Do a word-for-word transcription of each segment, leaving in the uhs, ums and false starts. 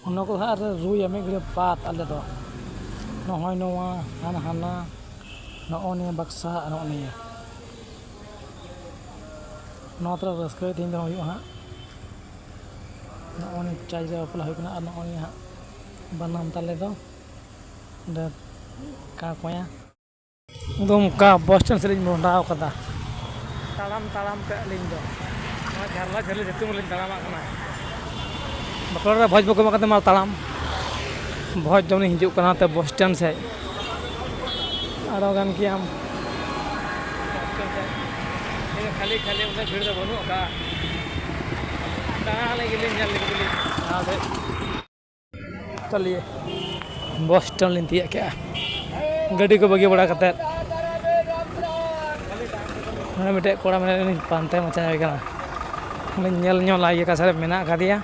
ᱚᱱᱟ ᱠᱚ ᱦᱟᱸᱜ ᱨᱩᱭᱟ ᱢᱤᱫ ᱜᱷᱟᱹᱲᱤᱡ ᱵᱟᱫ ᱟᱞᱮ ᱫᱚ᱾ ᱱᱚᱜᱼᱚᱭ ᱱᱚᱣᱟ, ᱦᱟᱱᱟ, ᱦᱟᱱᱟ, ᱱᱚᱜᱼᱚ ᱱᱤᱭᱟᱹ ᱵᱟᱠᱥᱟ ᱟᱨ ᱱᱚᱜᱼᱚ ᱱᱤᱭᱟᱹ᱾ ᱱᱚᱣᱟ ᱛᱚᱨᱟ ᱨᱟᱹᱥᱠᱟᱹ ᱛᱮᱦᱮᱧ ᱫᱚ ᱦᱩᱭᱩᱜᱼᱟ ᱦᱟᱸᱜ᱾ ᱱᱚᱜᱼᱚᱭ ᱪᱟᱭᱨᱟ ᱵᱟᱯᱞᱟ ᱦᱩᱭ ᱠᱟᱱᱟ ᱟᱨ ᱱᱚᱜᱼᱚᱭ ᱦᱟᱸᱜ ᱵᱟᱱᱟᱢ ᱛᱟᱞᱮ ᱫᱚ ᱚᱸᱰᱮ ᱠᱟ ᱠᱚᱭᱟ᱾ ᱮᱠᱫᱚᱢ ᱚᱠᱟ ᱵᱚᱥ ᱥᱴᱮᱱᱰ ᱥᱮᱫ ᱞᱤᱧ ᱢᱚᱦᱰᱟᱣ ᱠᱟᱫᱟ᱾ ᱛᱟᱲᱟᱢ ᱛᱟᱲᱟᱢ ᱛᱮ ᱟᱹᱞᱤᱧ ᱫᱚ ᱱᱚᱣᱟ ᱡᱷᱟᱨᱞᱟ ᱡᱷᱟᱹᱞᱤ ᱥᱤᱛᱩᱝ ᱨᱮᱞᱤᱧ ᱛᱟᱲᱟᱢᱟᱜ ᱠᱟᱱᱟ᱾ ᱵᱟᱯᱞᱟ ᱨᱮ ᱵᱷᱚᱡᱽ ᱵᱟᱠᱚ ᱮᱢᱟ ᱠᱟᱛᱮ ᱢᱟ ᱛᱟᱲᱟᱢ᱾ ᱵᱷᱚᱡᱽ ᱡᱚᱢ ᱞᱤᱧ ᱦᱤᱡᱩᱜ ᱠᱟᱱᱟ ᱱᱚᱛᱮ ᱵᱚᱥ ᱥᱴᱮᱱᱰ ᱥᱮᱫ᱾ ᱟᱨᱚ ᱜᱟᱱ ᱜᱮᱭᱟᱢ᱾ ᱵᱚᱥ ᱥᱴᱮᱱᱰ ᱥᱮᱫ᱾ ᱱᱤᱭᱟᱹ ᱠᱷᱟᱹᱞᱤ ᱠᱷᱟᱹᱞᱤ ᱩᱱᱟᱹᱜ ᱵᱷᱤᱲ ᱫᱚ ᱵᱟᱹᱱᱩᱜ ᱟᱠᱟᱫᱼᱟ᱾ ᱫᱟᱬᱟ ᱞᱟᱹᱜᱤᱫ ᱞᱤᱧ ᱧᱮᱞ ᱞᱟᱹᱜᱤᱫ ᱞᱤᱧ ᱞᱟᱦᱟ ᱥᱮᱫ᱾ ᱛᱟᱞᱤᱭᱟ ᱵᱚᱥ ᱥᱴᱮᱱᱰ ᱞᱤᱧ ᱛᱤᱭᱟᱹᱜ ᱠᱮᱜᱼᱟ᱾ ᱜᱟᱹᱰᱤ ᱠᱚ ᱵᱟᱹᱜᱤ ᱵᱟᱲᱟ ᱠᱟᱛᱮᱫ ᱱᱚᱰᱮ ᱢᱤᱫᱴᱮᱡ ᱠᱚᱲᱟ ᱢᱮᱱᱟᱭᱟ, ᱩᱱᱤ ᱯᱟᱱᱛᱮ ᱢᱟᱪᱷᱟ ᱧᱚᱜ ᱠᱟᱱᱟ᱾ ᱩᱱᱤ ᱧᱮᱞ ᱧᱚᱜ ᱞᱟᱭ ᱜᱮ ᱚᱠᱟ ᱥᱮᱫ ᱨᱮ ᱢᱮᱱᱟᱜ ᱟᱠᱟᱫᱮᱭᱟ᱾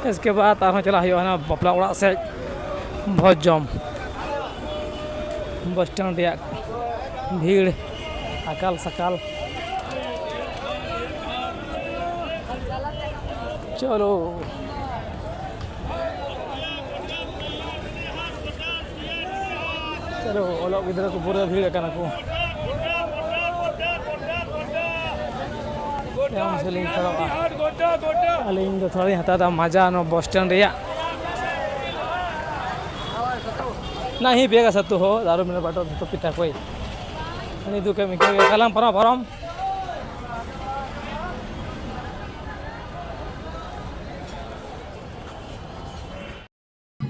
ᱤᱥᱠᱮ ᱵᱟᱫ ᱟᱨᱦᱚᱸ ᱪᱟᱞᱟᱜ ᱦᱩᱭᱩᱜᱼᱟ ᱦᱟᱱᱟ ᱵᱟᱯᱞᱟ ᱚᱲᱟᱜ ᱥᱮᱫ ᱵᱷᱚᱡᱽ ᱡᱚᱢ᱾ ᱵᱚᱥ ᱥᱴᱮᱱᱰ ᱨᱮᱭᱟᱜ ᱵᱷᱤᱲ ᱟᱠᱟᱞ ᱥᱟᱠᱟᱞ᱾ ᱪᱚᱞᱚ᱾ ᱪᱚᱞᱚ, ᱚᱞᱚᱜ ᱜᱤᱫᱽᱨᱟᱹ ᱠᱚ ᱯᱩᱨᱟᱹ ᱵᱷᱤᱲ ᱟᱠᱟᱱᱟ ᱠᱚ᱾ ᱛᱟᱭᱚᱢ ᱥᱮᱫ ᱞᱤᱧ ᱠᱷᱟᱲᱚᱜᱼᱟ᱾ ᱟᱹᱞᱤᱧ ᱫᱚ ᱛᱷᱚᱲᱟ ᱞᱤᱧ ᱦᱟᱛᱟᱣ ᱮᱫᱟ ᱢᱟᱡᱟ ᱱᱚᱣᱟ ᱵᱚᱥ ᱥᱴᱮᱱᱰ ᱨᱮᱭᱟᱜ᱾ नहीं, बेगा सत्तू हो, दारू मेरे बाटो तो पीता कोई। नहीं, तू क्या, क्या, क्या, कलम, फरम, फरम।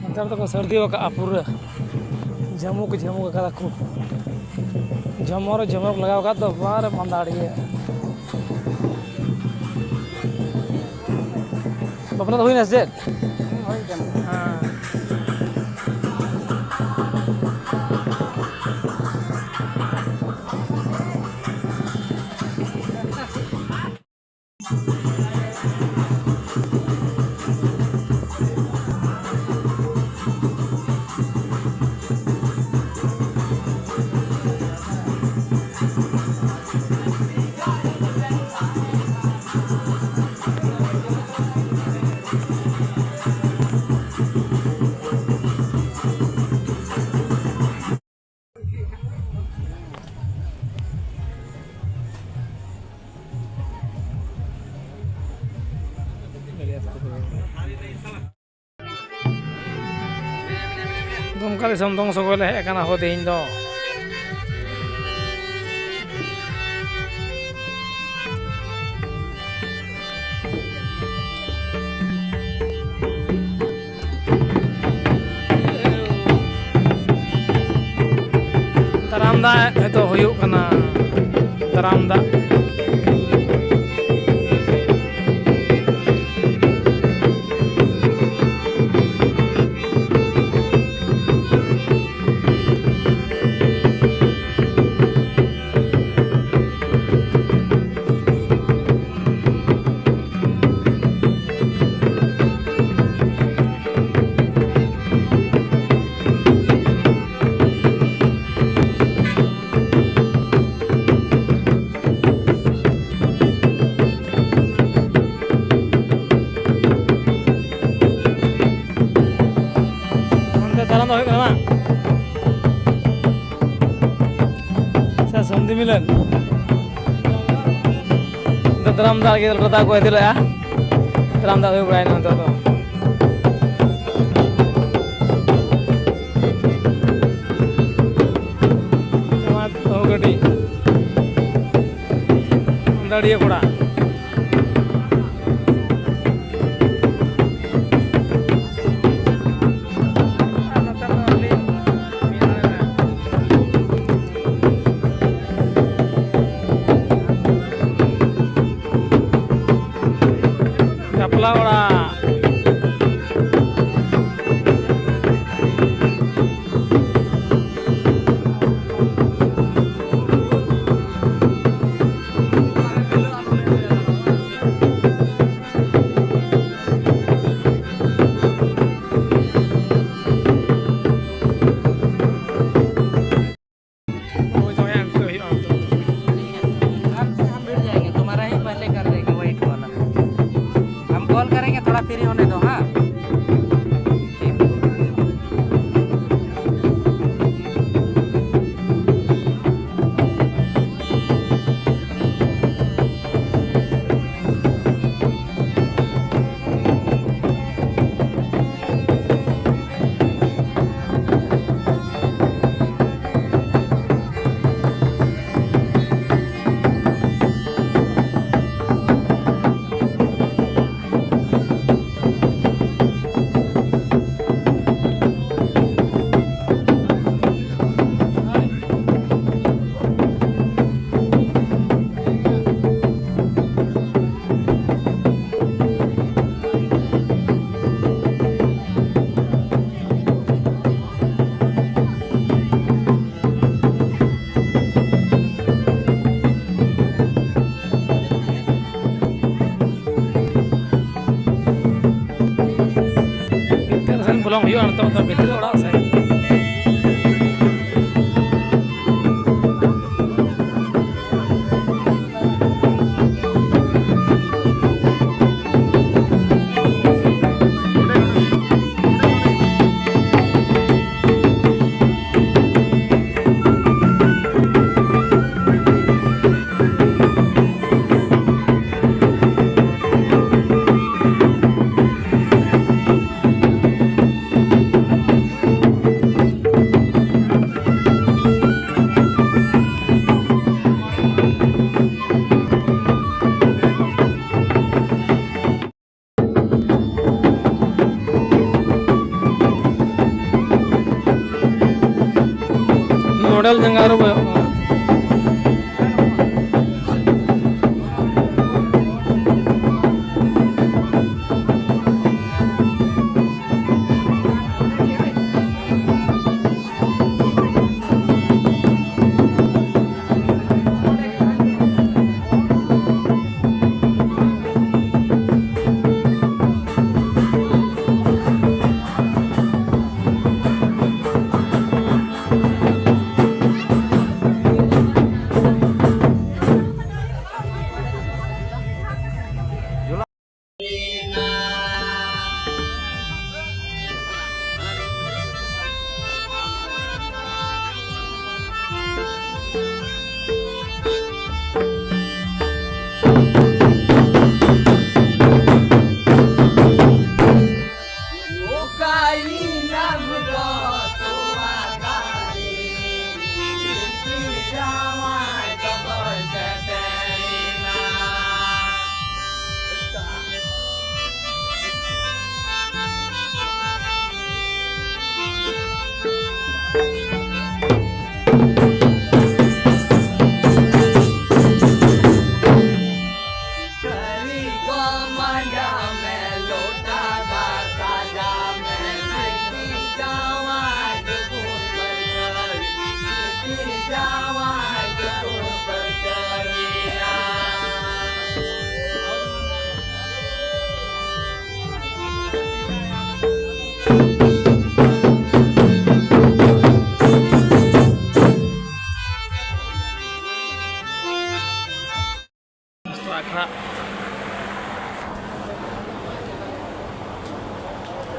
ᱱᱮᱛᱟᱨ ᱫᱚᱠᱚ ᱥᱟᱹᱨᱫᱤ ᱟᱠᱟᱫᱼᱟ ᱯᱩᱨᱟᱹ᱾ ᱡᱷᱟᱹᱢᱩᱠ ᱡᱷᱟᱹᱢᱩᱠ ᱟᱠᱟᱫᱟ ᱠᱚ᱾ ᱡᱷᱚᱢᱚᱨ ᱡᱷᱚᱢᱚᱨ ᱞᱟᱜᱟᱣ ᱟᱠᱟᱫ ᱫᱚ ᱵᱟᱨ ᱢᱟᱸᱫᱟᱲᱤᱭᱟᱹ᱾ ᱵᱟᱯᱞᱟ ᱫᱚ ᱦᱩᱭᱱᱟ ᱥᱮ ᱪᱮᱫ? ᱦᱮᱸ᱾ ᱚᱱᱠᱟ ᱫᱤᱥᱚᱢ ᱫᱚᱝ ᱥᱚᱜᱚᱭ ᱞᱮ ᱦᱮᱡ ᱟᱠᱟᱱᱟ ᱦᱳ ᱛᱮᱦᱮᱧ ᱫᱚ᱾ ᱫᱟᱨᱟᱢ ᱫᱟᱜ ᱱᱤᱛᱚᱜ ᱦᱩᱭᱩᱜ ᱠᱟᱱᱟ, ᱫᱟᱨᱟᱢ ᱫᱟᱜ᱾ ᱚᱱᱛᱮ ᱫᱟᱬᱟᱱ ᱫᱚ ᱦᱩᱭᱩᱜ ᱠᱟᱱᱟ ᱵᱟᱝ? ᱥᱮ ᱥᱚᱱᱫᱷᱤ ᱢᱤᱞᱚᱱ? ᱫᱟᱨᱟᱢ ᱫᱟᱜ ᱜᱮ ᱞᱚᱴᱟ ᱫᱟᱜ ᱠᱚ ᱤᱫᱤ ᱞᱮᱜᱼᱟ᱾ ᱫᱟᱨᱟᱢ ᱫᱟᱜ ᱦᱩᱭ ᱵᱟᱲᱟᱭᱮᱱᱟ ᱱᱤᱛᱚᱜ ᱫᱚ᱾ ᱱᱚᱣᱟ ᱫᱚ ᱜᱟᱹᱰᱤ᱾ ᱫᱟᱹᱲᱤᱭᱟᱹ ᱠᱚᱲᱟ᱾ ᱵᱟᱯᱞᱟ ᱚᱲᱟᱜ᱾ ᱦᱩᱭᱩᱜᱼᱟ ᱱᱤᱛᱚᱜ ᱫᱚ ᱵᱷᱤᱛᱨᱤ ᱚᱲᱟᱜ ᱥᱮᱫ᱾ ᱢᱚᱰᱮᱞ ᱡᱟᱸᱜᱟ ᱟᱹᱨᱩᱵ ᱦᱩᱭᱩᱜ ᱠᱟᱱᱟ᱾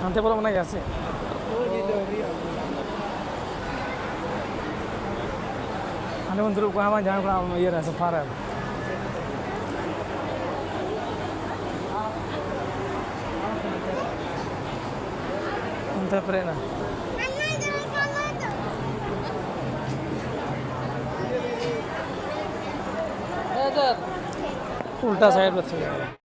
ᱦᱟᱱᱛᱮ ᱵᱚᱞᱚ ᱢᱮᱱᱟᱜ ᱜᱮᱭᱟ ᱥᱮ? ᱦᱟᱸᱰᱮ ᱵᱚᱱ ᱫᱩᱲᱩᱵ ᱠᱚᱜᱼᱟ ᱵᱟᱝ, ᱡᱟᱦᱟᱸ ᱠᱚ ᱤᱭᱟᱹ ᱨᱮ, ᱥᱳᱯᱷᱟ ᱨᱮ᱾ ᱚᱱᱛᱮ ᱯᱮᱨᱮᱡ ᱮᱱᱟ᱾ ᱩᱞᱴᱟ side ᱵᱟᱥ᱾